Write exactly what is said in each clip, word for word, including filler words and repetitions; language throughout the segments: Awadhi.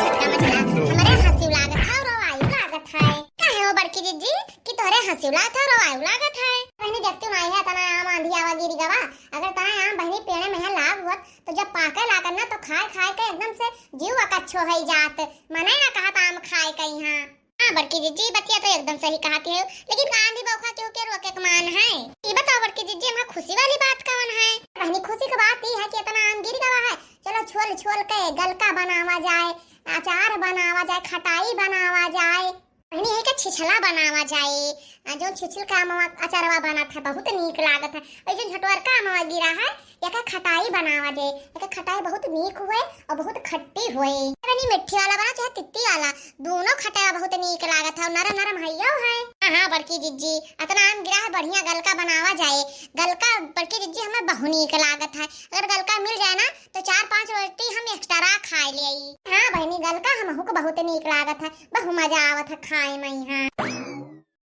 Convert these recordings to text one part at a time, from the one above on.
का मतलब, हमरे हंसी लागत है और रोवाई लागत है। काहे हो बड़की जिज्जी कि तोहरे हंसी लागत है, रोवाई लागत है? बहिनी देखती नाई है, तना आम आंधी आवा गिरी गवा। अगर तना आम बहिनी पेड़े में है लाग होत, तो जब पाके लागत ना, तो खाए खाए के एकदम से जीव अकच्छो है जात। मने ना कहत आम खाए के यहाँ। हाँ बड़की जिज्जी, बतिया तो एकदम सही कहत है, लेकिन आंधी बौखा केहू के रोके के मान है? ई बताओ बड़की जिज्जी, एमा खुशी वाली बात कवन है? बहिनी, खुशी के बात ई है कि इतना आम गिर गवा है, चलो छोल छोल के गलका बनावा जाए, अचार बनावा जाए, खटाई बनावा जाए। बहिनी, यही के छिछला बनावा जाए। आ, जो छिछल का अमवा अचारवा बनत है, बहुत नीक लागत है। और जो झटवरका अमवा गिरा है, एकर खटाई बनावा जाए। एकर खटाई बहुत नीक हुए और बहुत खट्टी हुए। बहिनी, मिट्ठी वाला बना चाहे तित्ती वाला, दोनों खटाई बहुत नीक लागत है और नरम नरम हइयो है। हाँ, हाँ, बड़की जिज्जी, इतना आम गिरा है, बढ़िया गलका बनावा जाए। गलका बड़की जिज्जी हमें बहुत नीक लागत है। अगर गलका मिल जाए ना, तो चार पांच रोटी हम एक्स्ट्रा खा लेई। हाँ बहिनी, गलका हमहू के बहुत नीक लागत है, बहुत मजा आवत है खाए में यहाँ।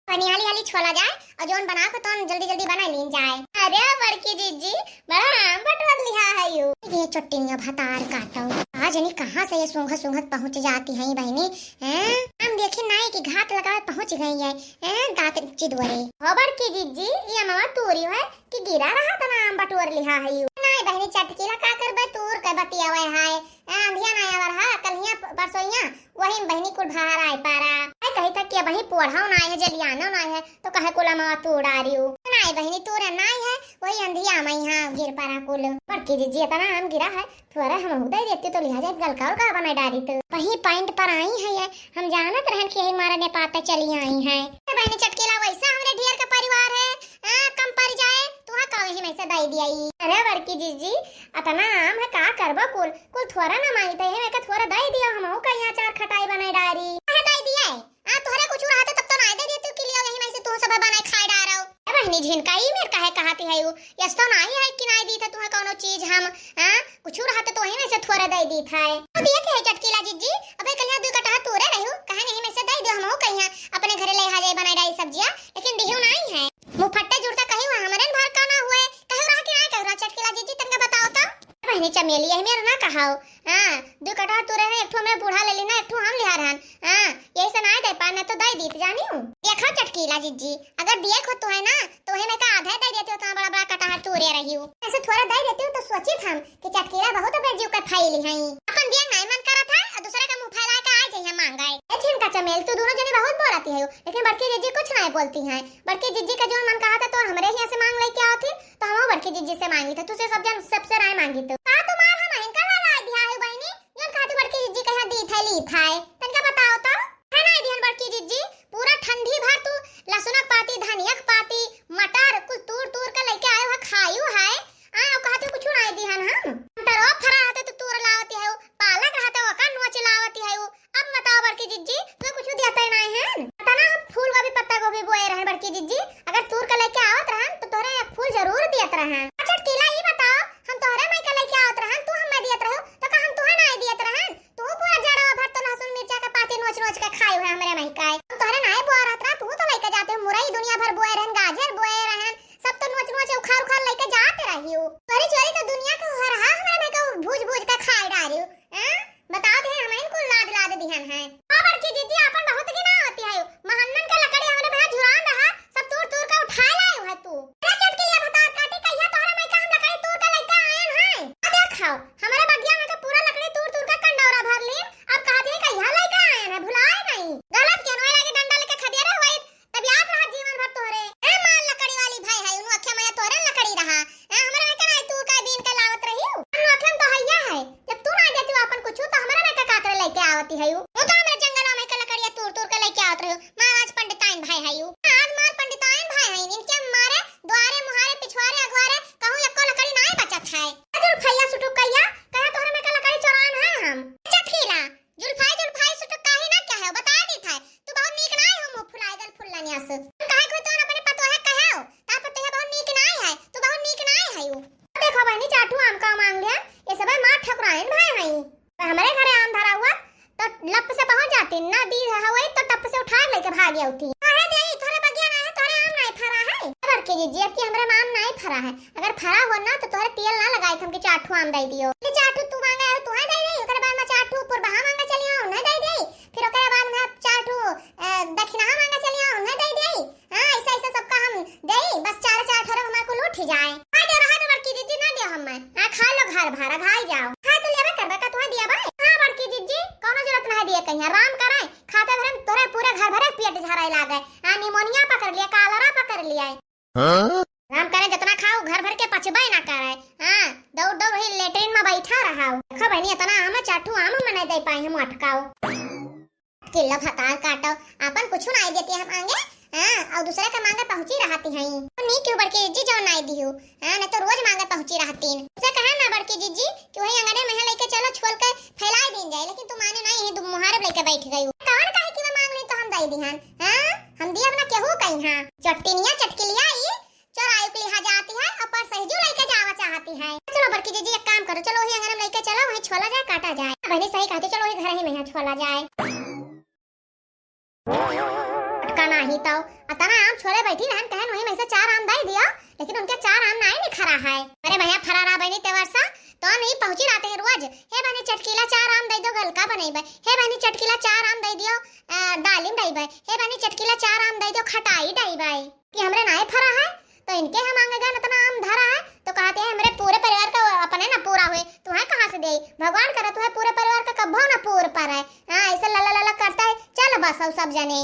बहिनी, हाली हाली छोला जाए और जौन बनाओ के तौन जल्दी जल्दी बना लीन जाए। अरे बड़की जिज्जी, बड़ा आम बटोर लिहा है यू। ये चुट्टिनिया भतार काटो, आज नहीं कहाँ से ये सूंघत सूंघत पहुँच जाती है बहिनी। हैं, हम देखी नाई कि घात लगावे पहुँच गई है। हैं, दांत चिदवरे। हो बड़की जिज्जी, ये अमवा तूरी है कि गिरा रहा तना आम बटोर लिहा है यू। नाई बहिनी चटकीला, का करबे, तूर के बतियावे है। ए, आंधिया ना आवर हा, कलिया प-, परसोइया, वही में बहिनी कुल बाहर आए पारा। ए, कही था कि अबही पोढ़ाओ ना आए है, जलियानो ना आए है, तो कहे कुल अमवा तूर डारियो। नाई बहिनी, तूर नाई है, वही आंधिया में यहाँ गिर पारा कुल। बड़की जिज्जी, इतना आम गिरा है, थोड़ा हमहू दे देती तो लिहा जाए, गलका उलका बनाए डारी तो। वही point पर आई है ये, हम जानत रहन कि यही मारा ने पाता चली आई है। ए, बहिनी चटकीला, वैसा हमरे ढेर का परिवार है, आ, कम पड़ जाए, तुहा का वही में से दे दिया ई। अरे बड़की जिज्जी, अतना आम है, का करबो कुल, कुल थोड़ा ना मांगी, तो यही में का थोड़ा दे दियो, हमहू का यहाँ चार खटाई बनाए डारी। काहे दे दिया है? आ, तोहरे कुछ रहते तब तो ना दे देती कि लियो यही में से तू सब बनाए खाए डारो। ए बहिनी झिनका, ई मेर काहे कहती है यू? यस तो नाई है कि नाई दी था तुहा कौनो चीज हम, आ, कुछ रहते तो वही में से थोड़ा दे दी था। अब ये के है चटकीला जिज्जी, अबे कलिया दू कटहा तोरे रहियो, कहे नहीं में से दे दियो, हमहू कहिया अपने घरे ले हा जाए बनाए डारी सब्जिया, लेकिन दिहियो नाई है। मुँह फट्टे जुड़ता कही हुआ, हमरे न भर का ना हुए, कहू रहा कि नाई कहू रहा, चटकीला जिज्जी, तनका बताओ तो। बहिनी चमेली, यही मेर ना कहाओ। हाँ, दू कटहा तोरे हैं, एक ठो हमरे बूढ़ा ले ली ना, एक ठो हम लिहा रहन। हाँ, यही से नाई दे पाए, ना तो दे दीत, जानी हूँ। देखा चटकीला जिज्जी, अगर दिए को तो है ना, तो वही में का आधा दे देती हो, तो बड़ा बड़ा कटहा तोरे रही हो। ऐसे थोड़ा दे देती हो, तो सोचित हम कि चटकीला बहुत अपने जीव का फैली हैं। अपन बिया नाई मन करत है, और दूसरे का मुँह फैला के आ जाइए मांगा है। ए झिनका चमेल, तू दोनों जने बहुत बोलती है, लेकिन बड़की जिज्जी कुछ नाई बोलती हैं। बड़की जिज्जी का जो मन कहा था, तो हमरे यहाँ से मांग लेके आओ थी, तो हम बड़की जिज्जी से मांगी थे, तुझसे सब जन, सबसे नाई मांगी तो। का तुम्हार हम इनका लाला दिया है बहिनी, जौन खातिर बड़की जिज्जी के यहाँ दी थे, ली थे, तनका बताओ तो। है नाई दिहन बड़की जिज्जी, पूरा ठंडी भर तू लहसुनक पाती, धनियक पाती, मटर कुल तूर तूर के लेके आयो है, खायू है। आ, कहते कुछ नाई दिहन हम। मटरो फरा रहते तो तूर लावती है, पालक रहते ओका नोच लावती है। अब बताओ बड़की जिज्जी, तू कुछ दिया तय नाई है? पता ना, हम फूल गोभी, पत्ता गोभी बोए रहन बड़की जिज्जी, अगर तूर के लेके आवत रहन तो तोहरे एक फूल जरूर दियत रहन। अच्छा चटकीला, ई बताओ, हम तोहरे माई के लेके आवत रहन, तू हमें दियत रहो, तो का हम तुहे नाई दियत रहन? तू पूरा जड़वा भर तो लहसुन मिर्चा के पाती नोच नोच के खाई है हमरे माई का। हम तोहरे नाई बोआ रहत रहा, तू तो लेके जाते हो, मुरई दुनिया भर बोए रहन, गाजर बोए रहन, सब तो नोच नोच उखाड़ उखाड़ लेके जाते रही हो। चोरी चोरी तो दुनिया के हर हा हमरे माई का भूज भूज के खाए डारी हो। हैं? बता दे, हम इनको लाद लाद दिहन है। ओ बड़की जिज्जी, आपन बहुत गिनावती है। महनन के लकड़ी हमरे भैया झुरान रहा, सब तूर तूर के उठाए लाए है तू। अरे चटकीला भतार काटी, कहिया तोहरे माई का हम लकड़ी तूर के लेके आयन है? आ देखाओ, हमरे बगिया में के पूरा लकड़ी तूर तूर के कंडौरा भर लीन, अब कहा दे कहिया लेके आयन है, भुलाए नहीं। गलत के नोए लागे डंडा लेके खदेरे हुए, तब याद रहा जीवन भर तोहरे। ए मार लकड़ी वाली भाई है, उनु अखे माया तोहरे लकड़ी रहा। ए, हमरे में के नाई तू का बीन के लावत रही हो? हम नोखे में तो हैया है। जब तू ना देती हो अपन कुछ, तो हमरे में के का करे लेके आवती है यू? वो तो हमरे जंगला में के लकड़िया तूर तूर के लेके आवत रही हो। मार आज पंडिताइन भाई है यू। आज मार पंडिताइन भाई है, इनके मारे द्वारे मुहारे पिछवारे अगवारे कहूँ एको लकड़ी नाई बचत है। अरे भैया सुटुकैया, कहा तोहरे में के लकड़ी चोरान है हम। चटकीला, जुल्फाई, जुल्फाई सुटुक काहे ना कहे हो? बता दी था, तू बहुत नीक नाई हो, मुंह फुलाए गल फुल्लनिया से। हम काहे कोई तोर अपने पतोहे कहे हो? तार पतोहे बहुत नीक नाई है, तू बहुत नीक नाई है यू। देखो बहनी, चार ठो आम का मांग लिया, ये सब मार ठकुराइन भाई हैं। हमरे घरे आम धरा हुआ, तो लप से पहुंच जाती, ना दी हवे तो टप से उठा लेके भाग जाती। काहे दे, तोरे बगिया ना है, तोरे आम नाई फरा है। बड़की जिज्जी, अब की हमरे में आम नाई फरा है। अगर फरा हो ना, तो तोहरे तेल ना लगाई, हमके चार ठो आम दे दियो। ये चार ठो तू मांगे है, तुहे दे दे, ओकरे बाद में चार ठो ऊपर बहा मांगे चली आओ, आराम करे, खाते भरे में तोरे पूरे घर भरे पेट झराए लागे। हाँ, निमोनिया पकड़ लिया, कालरा पकड़ लिया। हाँ? आराम करे, जितना खाओ, घर भर के पचबे ना करे। हाँ, दौड़ दौड़ वही लेटरिन में बैठा रहा हो। देखो बहनी, इतना आम है, चार ठो आम हम नहीं दे पाए हम अटकाओ। किलो भतार काटो, आपन कुछ नहीं देती हम मांगे। हाँ, और दूसरे के मांगे पहुंची रहती हैं। तो नी क्यों बड़की जिज्जी जो नहीं दियो? हाँ, नहीं तो रोज मांगे पहुंची रहती हैं। उसे कहा ना बड़की जिज्जी कि वही अंगने में लेके चलो, छोल के फैलाई दीन जाए, लेकिन तू माने नहीं, यही दु-, मुहारे लेके बैठ गई हो। कवन कहे कि मैं मांग ली तो हम दे दिहन? हाँ, हम दिया अपना केहू कहीं। हाँ, चट्टिनिया चटकिलिया ई चोराई के लिहा जाती है और पर सहेजू लेके जावा चाहती है। चलो बड़की जिज्जी, एक काम करो, चलो वही अंगने में लेके चलो, वहीं छोला जाए, काटा जाए। बहनी सही कहती, चलो वही घर ही में यहाँ छोला जाए। अटका नाही तो अतना आम छोले बैठी रहन, कहन वही में से चार आम दे दियो, लेकिन उनके चार आम नाही निखरा है। अरे भैया, फरा रहा बहनी तेवर सा, तो नहीं पहुंची रहते हैं रोज। हे बहनी चटकीला चार आम दे दो, गलका बनैबे। हे बहनी चटकीला चार आम दे दियो, अ, दालिम डैबे। हे बहनी चटकीला चार आम दे दो, खटाई डैबे। कि हमरे नाई फरा है, तो इनके हम मांगे गए इतना आम धरा है, तो कहते हैं हमरे पूरे परिवार का अपने ना पूरा हुए, तुम्हें कहाँ से दे? भगवान करे तुम्हें पूरे परिवार का कब्बो ना पूर पर है। हाँ, ऐसे लला लला करता है, चल बस अब सब जने।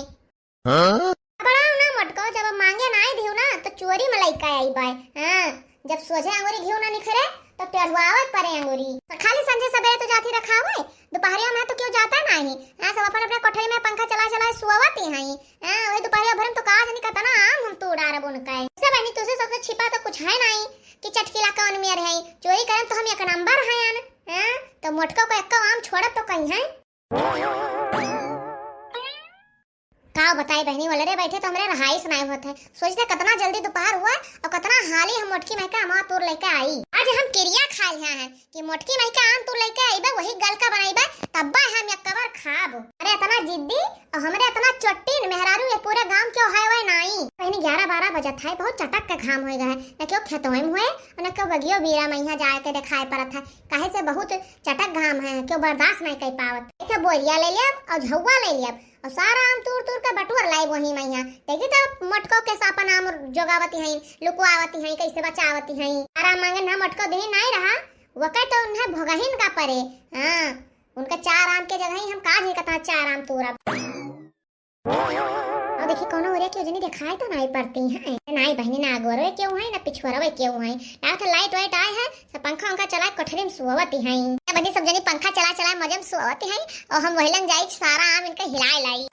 हाँ? बड़ा ना मटको, जब मांगे नाई दियो ना, तो चोरी में लइका आई बाय। हाँ, जब सोझे अंगूरी घियो ना निखरे, तो टेढ़ुआवे परे अंगूरी। तो खाली संझे सबेरे तो जाती रखावे, दोपहरिया में तो क्यों जाता नाही। हाँ, सब अपन अपने कोठरी में पंखा चला चला सोवत ही हैं। हाँ, वही दोपहरिया भर में तो का जानी कतना आम हम तोड़ डारब उनका। से बहनी, तुझसे सबसे छिपा तो कुछ है नाही कि चटकीला कौन मेर है। चोरी करन तो हम एक नंबर हैं। हाँ, तो मोटको को एक्को आम छोड़ब तो कहीं है। का बताई बहनी, वलरे बैठे तो हमरे रहाइश नाई होत है। सोचते कतना जल्दी दोपहर हुआ और कतना हाली हम मोटकी महका अमवा तोड़ लेके आई। आज हम किरिया खा लिया है कि मोटकी महका आम तोड़ लेके आईबे, वही गलका बनाईबे, तब्बे हम एक कबर खाब। अरे इतना जिद्दी और हमरे इतना चोट्टीन मेहरारू ये पूरे गांव क्यों है वह नाई। बहनी ग्यारह बारह बजत है, बहुत चटक के घाम होए गए है, न क्यों खेतों में हुए और न क्यों बगियो बीरा में यहाँ जाए के दिखाई पड़त है, काहे से बहुत चटक घाम है, क्यों बर्दाश्त नहीं कर पावत। एक बोरिया ले लिया और झौवा ले लिया, और सारा आम तूर तूर के बटुअर लाई वही मैया। देखी तो मोटको के सापन आम जोगावती हैं, लुकवावती हैं, कैसे बचावती हैं। सारा आम मांगे ना मोटको देही नहीं रहा, वके तो उन्हें भोगहिन का परे। हाँ, उनका चार आम के जगह ही हम काज ही कथा चार आम तूरब। और देखी कोनो ओरिया क्यों जनी दिखाई तो नहीं पड़ती हैं। नहीं बहनी, ना अगोरवे क्यों है, ना पिछुअरवे क्यों है। लागत है लाइट वाइट आए है, सब पंखा उंखा चला कोठरी में सोवती हैं। ए बहनी, सब जनी पंखा चला चला मजे में सोवती हैं और हम वही लंग जाई सारा आम इनका हिलाए लाई।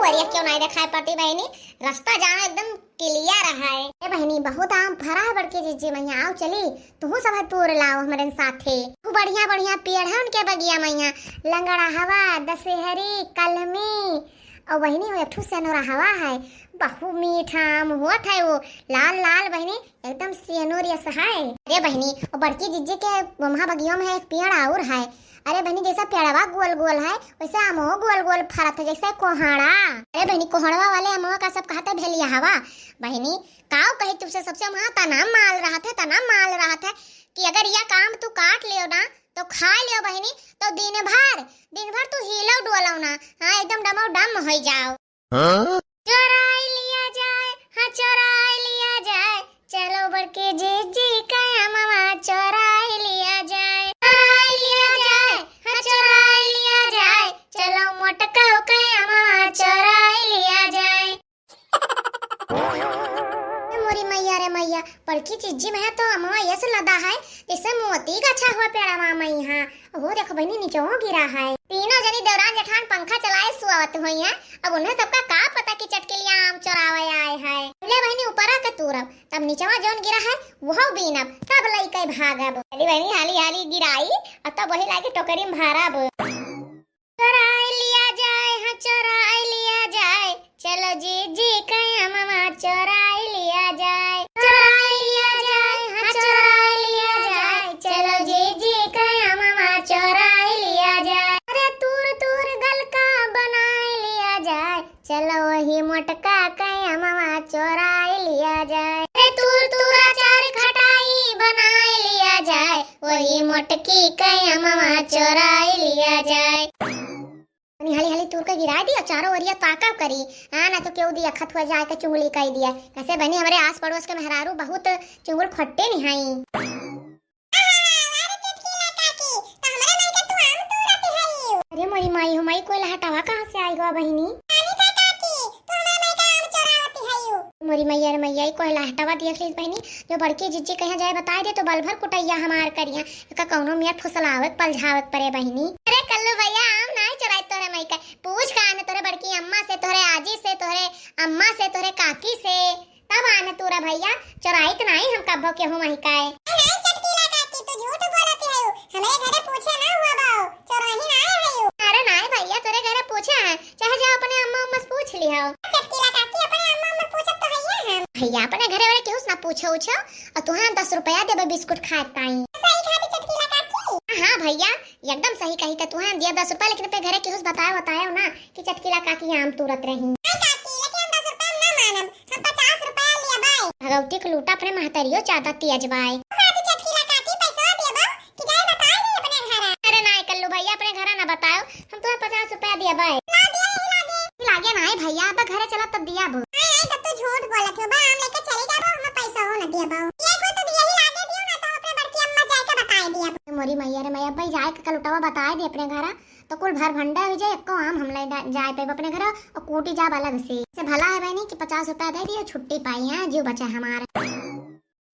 ओरिया क्यों नहीं दिखाई पड़ती बहनी, रास्ता जाना एकदम क्लियर है। ए बहनी, बहुत आम फरा है बड़की जिज्जी मैया, आओ चली, तू सब है तोड़ लाओ हमरे साथे। खूब बढ़िया बढ़िया पेड़ है उनके बगिया मैया, लंगड़ा हवा, दशहरी, कलमी, और बहनी हो एक ठो सेनुरा हवा है, बहुत मीठा आम होत है वो, लाल लाल बहनी, एकदम सेनुर यस है। अरे बहनी, और बड़की जिज्जी के वहाँ बगियों में एक पेड़ और है। अरे बहनी, जैसा पेड़वा गोल गोल है, वैसे अमवा गोल गोल फरत है, जैसे कोहड़ा। अरे बहनी, कोहड़वा वाले अमवा का सब कहते भेलिया हवा। बहनी, काव कही तुमसे, सबसे वहाँ तना माल रहत है, तना माल रहत है कि अगर यह काम तू काट लियो ना, तो खा लियो बहनी, तो दिन भर, दिन भर तू हिलो डोलो ना, हाँ, एकदम डमो डम हो जाओ। हाँ? चोराई लिया जाए, हाँ, चोराई लिया जाए, चलो बड़की जिज्जी के अमवा चोराई लिया जाए। चोराई लिया जाए, हाँ, चोराई लिया जाए, चलो मोटका के अमवा चोराई लिया जाए। ए मोरी मैया रे मैया, बड़की जिज्जी मैया तो अमवा यस लदा है, जैसे मोती का छा हुआ पेड़वा मैया। वो देखो बहनी, नीचे गिरा है। तीनों जनी देवरान जेठान पंखा चलाए सुआवत हुई हैं। अब उन्हें सबका का पता कि चटकिलिया आम चोरावे आए हैं। ले बहनी, ऊपरा के तूरब, तब नीचवा जौन गिरा है, वो बीनब, तब लइके भागब। चली बहनी, हाली हाली गिराई, और तब वही लाके टोकरी में भरब। चोराई लिया जाए, हाँ, चोराई लिया जाए, चलो जिज्जी के अमवा चोराई लिया जाए। चोराई लिया जाए, हाँ, चोराई लिया जाए, चलो जिज्जी के अमवा चोराई लिया जाए। अरे तूर तूर गलका बनाई लिया जाए, चलो वही मोटका के अमवा चोराई लिया जाए। अरे तूर तूर अचार खटाई बनाई लिया जाए, वही मोटकी के अमवा चोराई लिया जाए। तनी हाली हाली तूर के गिराए दी और चारों ओरिया ताकब करी। हाँ, ना तो केहू दिया खत हुआ जाए के चुंगली कई दिया। कैसे बनी, हमरे आस पड़ोस के मेहरारू बहुत चुंगल खट्टे निहाई। तो बहिनी। रानी का काकी, तू हमार माई का आम चोरावती हयू। मोरी मैया रे मैया, ई कोई लहटवा देख लीस बहिनी, जो बड़की जिज्जी कहाँ जाए बताए दे तो बल भर कुटैया हमार करिया। एका कौनो मियाँ फुसलावे के पलझावे के परे बहिनी। अरे कल्लू भैया, आम नाई चोराई तोरे माई का, पूछ का आने तोरे बड़की अम्मा से, तोरे आजी से, तोरे अम्मा से, तोरे काकी से। तब आने तूरा भैया, चोराइत नाई हम कब्बो केहू माई काए। नाई चटकीला काकी, तू झूठ बोलत हयू। हमरे घरे पूछे ना हुआ बाऊ, चोराही ना आए हयू। अरे नाई भैया, तोरे घरे पूछे हैं, चाहे जाओ अपने अम्मा उम्मा से पूछ लिहो। चटकीला काकी, अपने अम्मा उम्मा पूछत तो हइये हम। भैया, अपने घरे वाले केहू से ना पूछो उछो, और तुहां हम दस रुपया देबे बिस्कुट खाए ताई। सही खाती चटकीला काकी। हाँ भैया, एकदम सही कही त तुहां हम दिया दस रुपया, लेकिन अपने घरे केहू से बताए बताए ना कि चटकीला काकी आम तूरत रही। नहीं काकी, लेकिन हम दस रुपया में ना मानब, हम पचास रुपया लिया बाय। भगवती के लूटा, अपने महतरियो ज्यादा तेज बाय। हाँ, तो चटकीला काकी पैसा दिया बाय कि जाए बताए दे अपने घरा। अरे नाय कल्लू भैया, अपने घरा ना बताओ, हम तुम्हें पचास रुपया दिया बाय। ना दिया ही लागे। लागे नाय भैया, अब घरे चला तब दिया बो। नाय, नाय, तब तो झूठ बोलत हो बा, हम लेके चले जाबो, हम पैसा हो ना दिया बाय। ये को तो दिया ही लागे दियो ना, तो अपने बड़की अम्मा जाए के बताए दिया बो। मोरी मैया रे मैया, भाई जाए के कल उठावा बताए दे अपने घरा। तो कुल भर भंडा हो जाए, एको आम हम ले डा-, जाए पाइब अपने घर और कूटी जाब अलग से। से भला है बहनी कि पचास रुपया दे दियो, छुट्टी पाई है, जीव बचे हमार।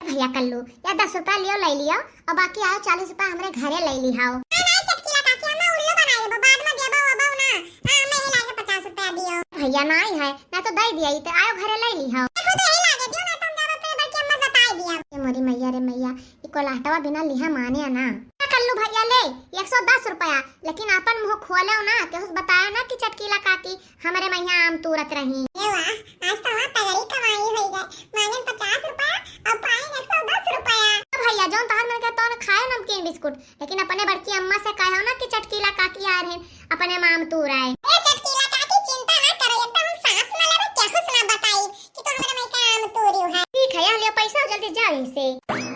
भैया कल्लू, या दस रुपया लियो, ले लियो, और बाकी आयो चालीस रुपया हमरे घरे ले लिहाओ। ना, ना, चटकीला काकी, हम उल्लू बनाए देबो, बाद में देबो, अबो ना। हाँ, हमें ही लागे पचास रुपया दियो। भैया नाई है, ना तो दे दिया, ई तो आयो घरे ले लिहाओ। देखो तो यही लागे दियो, ना तो हम जाबे अपने बड़की अम्मा से बताए दिया। ए मोरी मैया रे मैया, ई कोलाहटवा बिना लिहा माने ना। का कल्लू भैया ले एक सौ दस रुपया, लेकिन आपन मुंह खोले ना, केहू से बताया ना कि चटकीला काकी हमरे मैया आम तूरत रही। ए वाह, आज तो हमार तगड़ी कमाई होई गए, मांगन पचास रुपया और पाइन एक सौ दस रुपया। तो भैया जौन तहर मन के तौन खाए नमकीन बिस्कुट, लेकिन अपने बड़की अम्मा से कहो ना कि चटकीला काकी आ रहे, अपने माम तूर आए। ए चटकीला काकी चिंता ना करो, एकदम हम सांस में लेबे, केहू से ना बताई कि तो हमरे माई का आम तूरी है। ठीक है, यहाँ लियो पैसा, जल्दी जाओ यहीं से।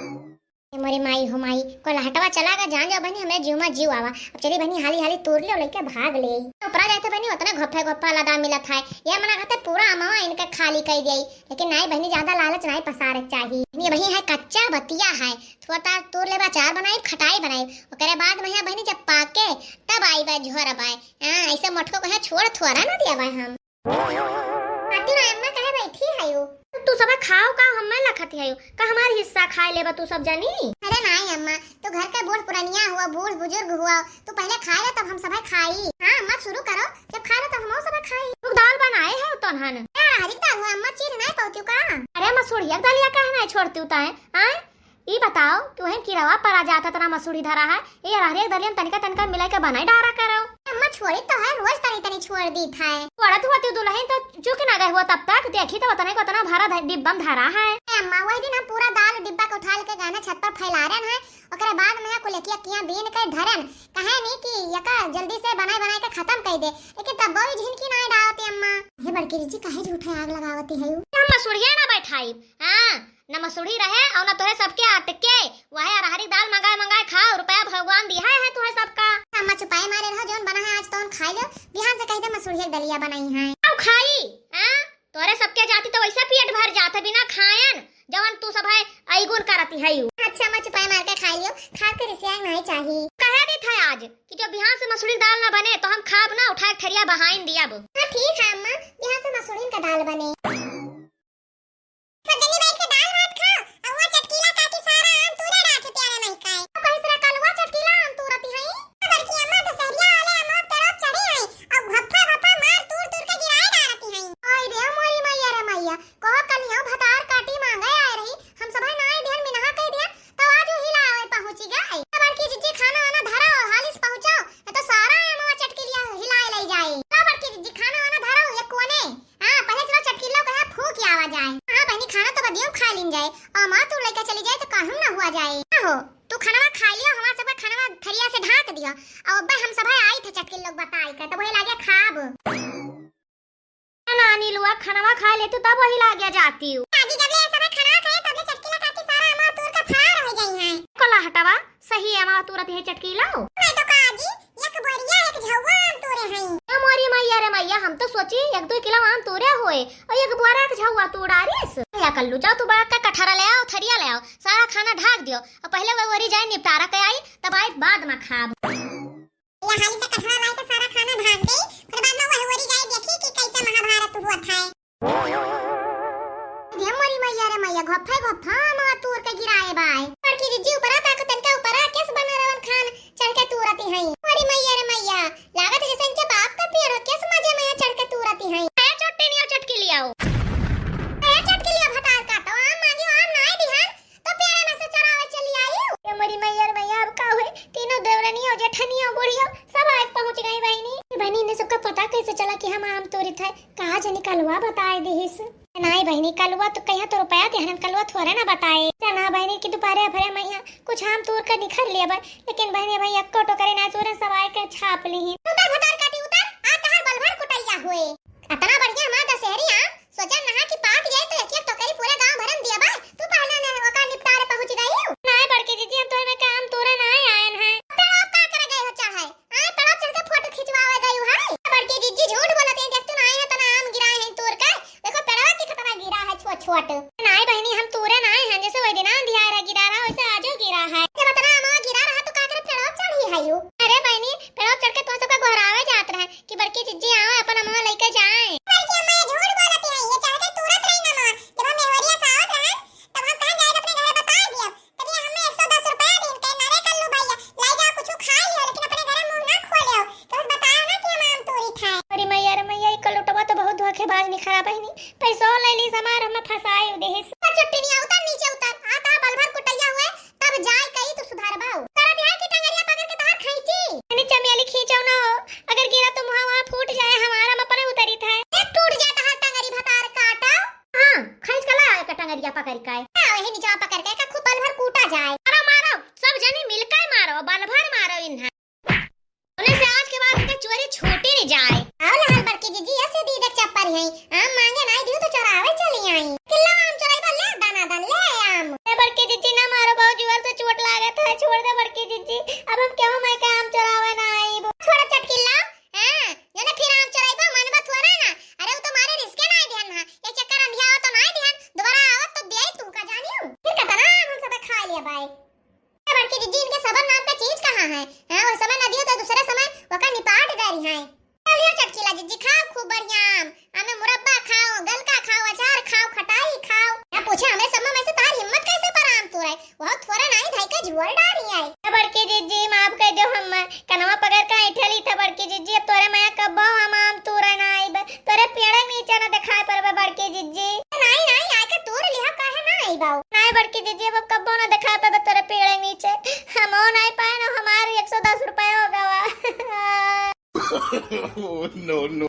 ए मोरे माई हो माई, कोलाहटवा चला गा, जान जाओ बहनी, हमरे जीव में जीव आवा। अब चली बहनी, हाली हाली तूर ले, लइके भाग ले। ऊपरा जाए थे बहनी, उतने घोफे घोफा लदा मिलत है। ये मना कहते पूरा अमवा इनके खाली कर दिया, लेकिन नाई बहनी, ज्यादा लालच नाई पसारे के चाही। ये वही है, कच्चा बतिया है, थोड़ा तार तूर लेबा, अचार बनाई, खटाई बनाई, ओकरे बाद में है बहनी, जब पाके तब आई बा झोर बाय। हाँ, ऐसे मटको कहे छोड़ थोड़ा ना दिया बाय हम। आती ना अम्मा, कहे बैठी है यो? तू सब खाओ का, हम्मे लखत है यो? का हमार हिस्सा खाए लेबा तू सब जनी? अरे नाई अम्मा, तो घर के बूढ़ पुरनिया हुआ, बूढ़ बुजुर्ग हुआ, तू पहले खा ले तब हम सब खाई। हाँ अम्मा, शुरू करो, जब खा ले तब हम सब खाई। तू दाल बनाए है तनहन? अरे हरी दाल हुआ अम्मा, चीर नहीं पाती का? अरे मसूरिया के दलिया काहे नहीं छोड़ती उताए? आए? ई बताओ कि वहीं किरवा परा जात है, तना मसूरी धरा है, ये अरहरे के दलियन तनिका तनिका मिलाई के बनाई डारा करो। अम्मा छोड़ी तो है, रोज तनी तनी छोड़ दी था। छोड़त हुआ तू दुल्हन तो चुक ना गए हुआ तब तक, देखी तो उतने को उतना भरा ध-, डिब्बा में धरा है। ए अम्मा, वही दिन हम पूरा दाल डिब्बा के उठा लेके गए ना छत पर फैला रहे हैं, ओकरे बाद में कुल एकिया किया बीन के धरन, कहे नहीं कि यका जल्दी से बनाए बनाए के खत्म कर दे, लेकिन तब वो झिनकी ना डालती अम्मा। हे बड़की जीजी, काहे झूठे आग लगावती है? हम मसूरिया ना बैठाई, हाँ, न मसूरी रहे और न तोहे सबके अटके। वहे अरहरी दाल मंगाए मंगाए खाओ, रुपया भगवान दिया है तोहे सबका। अम्मा चुपाई मारे रहो, जौन बना है आज तौन खाई लो, बिहान से कह दे मसूरी के दलिया बनाई है। आओ खाई, हाँ? तोरे सबके जाती तो वैसे पेट भर जात है बिना खायन, जवन तू सब है ऐगुन करती है यू। अच्छा अम्मा चुपाई मार के खाई लियो, खा के रिसिया नहीं चाहिए। कहे दी था आज कि जो बिहान से मसूरी दाल ना बने तो हम खाब ना, उठाए थरिया बहाइन दिया अब। हाँ ठीक है अम्मा, बिहान से मसूरी का दाल बने। सब जनी बैठ के दाल भात खा, और वो चटकीला काकी सारा आम तूरे रहा थे प्यारे माई का। तो कहीं से कल वो चटकीला आम तूरती है? बड़की अम्मा तो सहरिया वाले अम्मा पेड़ों चढ़ी है, और घप्पा घप्पा मार तूर तूर के गिराए डालती है। ओए रे मोरी मैया रे मैया, कहो कल यो भतार काटी मांगे आए रही, हम सब नाई ध्यान में नहा कह दिया, तो आज वो हिलावे पहुंची गए। बड़की जीजी खाना वाना धरा, हालिस पहुंचाओ, नहीं तो सारा आम वो चटकीलिया हिलाए ले जाए। बड़की जीजी खाना वाना धरा, ये कोने हाँ, पहले चलो चटकीला को यहाँ फूंक के आवा जाए। हाँ बहनी, खाना तो बदियो खा लीन जाए, और माँ तू लेकर चली जाए तो काहू ना हुआ जाए। हाँ हो, तू खाना खा लियो, हमार सबका खाना थरिया से ढाक दियो, और अब हम सब आई थे चटकीला लोग बताई कर, तो वही लागे खाब। नानी लुआ खाना खा ले तू, तब वही लागे जाती हूँ। दादी जब ले सब खाना खाए, तब ले चटकीला काकी सारा हमार तूर का फरार हो जाई है। कोलाहटवा, सही है, माँ तूरत है चटकीला। मैं तो काजी, एक बोरिया एक झौवा आम तूरे हई। ए मोरी मैया रे मैया, हम तो सोची एक दो किलो आम तूरे होए और एक बोरा एक झौवा तू डारिस। या कल्लू, जाओ तू बड़ा का कठरा ले आओ, थरिया ले आओ, सारा खाना ढाक दियो और पहले वो ओरी जाए निपटारा के आई, तब आई बाद में खाब। या हाली से कठरा लाई तो सारा खाना ढाक दे, फिर बाद में वो ओरी जाए तू हुआ था। हे मोरी मैया रे मैया, घोफे घोफा आमवा तूर के गिराए बाय। बड़की जिज्जी ऊपरा ताको, तनका ऊपरा केस बना रवन खान चढ़ के तूरती हैं। मोरी मैया रे मैया, लागत जैसे इनके बाप का पेड़ हो, केस मजे में चढ़ के तूरती हैं। ए चोट्टी निया चटकी लियाओ। ए चटकी लिया भतार काटो, आम मांगी आम नाई दिहन, तो पेड़े में से चोरावे चली आई। ए मोरी मैया रे मैया, अब का हुए? तीनों देवरनिया, जेठनिया, बुढ़िया सब आए पहुंच गई बहिनी। बहिनी, इन्हें सबका पता कैसे चला कि हम आम तोरित है? कहा जनी कलुआ बताए दिहिस। नाई बहिनी, कलुआ तो कहिया तो रुपया दिहन, कलुआ थोड़े ना बताए। जना बहिनी कि दुपहरे भरे में यहाँ कुछ आम तोर कर निखर लिया बा, लेकिन बहिनी भाई एक्को टोकरी ना तोरे, सब आए के छाप ली। उतर भतार काटी उतर, आ तहार बलभर कुटैया हुए। अतना बढ़िया हमार दशहरी आम, सोचा नहा कि पाक जाए तो एक एक टोकरी पूरे गांव भरन दिया बा। तू पहले ने ओका निपटारे पहुंच गई। नाय बड़की जिज्जी, हम तोरे में काम तोरे नाय आयन है। तड़प का करे गए हो चाहे? आए तड़प चढ़ के फोटो खिंचवावे गई है। बड़की जिज्जी झूठ बोलत है, देख तू नाय है तना आम गिराए हैं तोर के। देखो पेड़वा के कितना गिरा है छोट छोट। नाय बहिनी, हम तोरे नाय हैं, जैसे वही दिन आंधी आ रहा गिरा रहा वैसे आजो गिरा है। जब इतना आमवा गिरा रहा तो का करे पेड़वा चढ़ी है यू? अरे बहिनी, पेड़वा चढ़ के तो सबका गोहरावे जात रहे कि बड़की जिज्जी आवे, अपन अमवा लेके जाए। बड़की अम्मा ये झूठ बोलत है, ये चढ़ के तुरत रही ना माँ। जब हम मेहवरिया से आवत रहन, तब हम कहाँ जाए अपने घर बता दिया। तब ये हमें एक सौ दस रुपया दिन के, "नरे कल्लू भैया, लाई जाओ कुछ खा लियो, लेकिन अपने घर मुंह ना खोलियो। तो बस बताओ ना कि हम आम तोरी खाए।" अरे मैया रे मैया, ई कलुटवा तो बहुत धोखेबाज निखरा बहिनी, पैसो ले ली हमार, हमें फंसाए देहिस। चुट्टी नहीं उतर, नीचे उतर, आता बलभर कुटैया हुए, तब जाए कही तू सुधारबाऊ। करत है कि टंगरिया पकड़ के तार खींची। अरे चमेली खींचो ना हो, अगर गिरा तो मुहा वहाँ फूट जाए, हमारा में अपने उतरी था। एक टूट जाए तहार टंगरी भतार काटा। हाँ, खींच के ला एक टंगरिया पकड़ के। हाँ, वही नीचा पकड़ के, का खूब बलभर कूटा जाए। मारो, मारो, सब जनी मिलके मारो, बलभर मारो इन्हें। उन्हें से आज के बाद इनका चोरी छूटी नहीं जाए। आओ लहर बड़की जिज्जी, ऐसे दीदे चप्पल है। आम मांगे नाई दियो तो चोरावे चली आई। किल्ला आम चोराई बा, ले दाना दान, ले आम। ए बड़की जिज्जी ना मारो, बहुत जोर से चोट लागत है, छोड़ दे बड़की जिज्जी। अब हम क्यों मैं के आम चोरावे ना आई। छोड़ चटकिल्ला, हाँ, जने फिर आम चोराई बा, मन बा थोड़ा ना। अरे वो तो मारे रिस्के ना दिहन ना, ये चक्कर अंधियावा तो ना दिहन, दोबारा आवत तो दिया ही तू का जानियो। फिर कतना आम हम सब खा लिया बाय। बड़की जिज्जी, इनके सबर नाम का चीज कहाँ है? हाँ, वो समय ना दियो तो दूसरे समय ओका निपाट दे रही हैं। चलियो चटकीला जिज्जी, खाओ खूब बढ़िया आम। आमे मुरब्बा खाओ, गलका खाओ, अचार खाओ, खटाई खाओ। ना पूछे, हमरे समय में से तार हिम्मत कैसे पर आम तोड़े? बहुत थोड़ा नाई धाई का जुआर डारी आई। ए बड़की जिज्जी, माफ कर दो हम्मा। कनवा पकड़ के ऐठली था बड़की जिज्जी, अब तोरे माया कब्बो हम आम तोड़े ना आइब। तोरे पेड़े नीचे ना दिखाई पड़बे बड़की जिज्जी। नाई, नाई, आके तोड़ लिहा, काहे ना आइबाऊ? नाई बड़की जिज्जी, अब कब्बो ना दिखाई पड़बे तोरे पेड़े नीचे। हमो नाई पाए ना, हमार एक सौ दस रुपया हो गवा। Oh, no, no.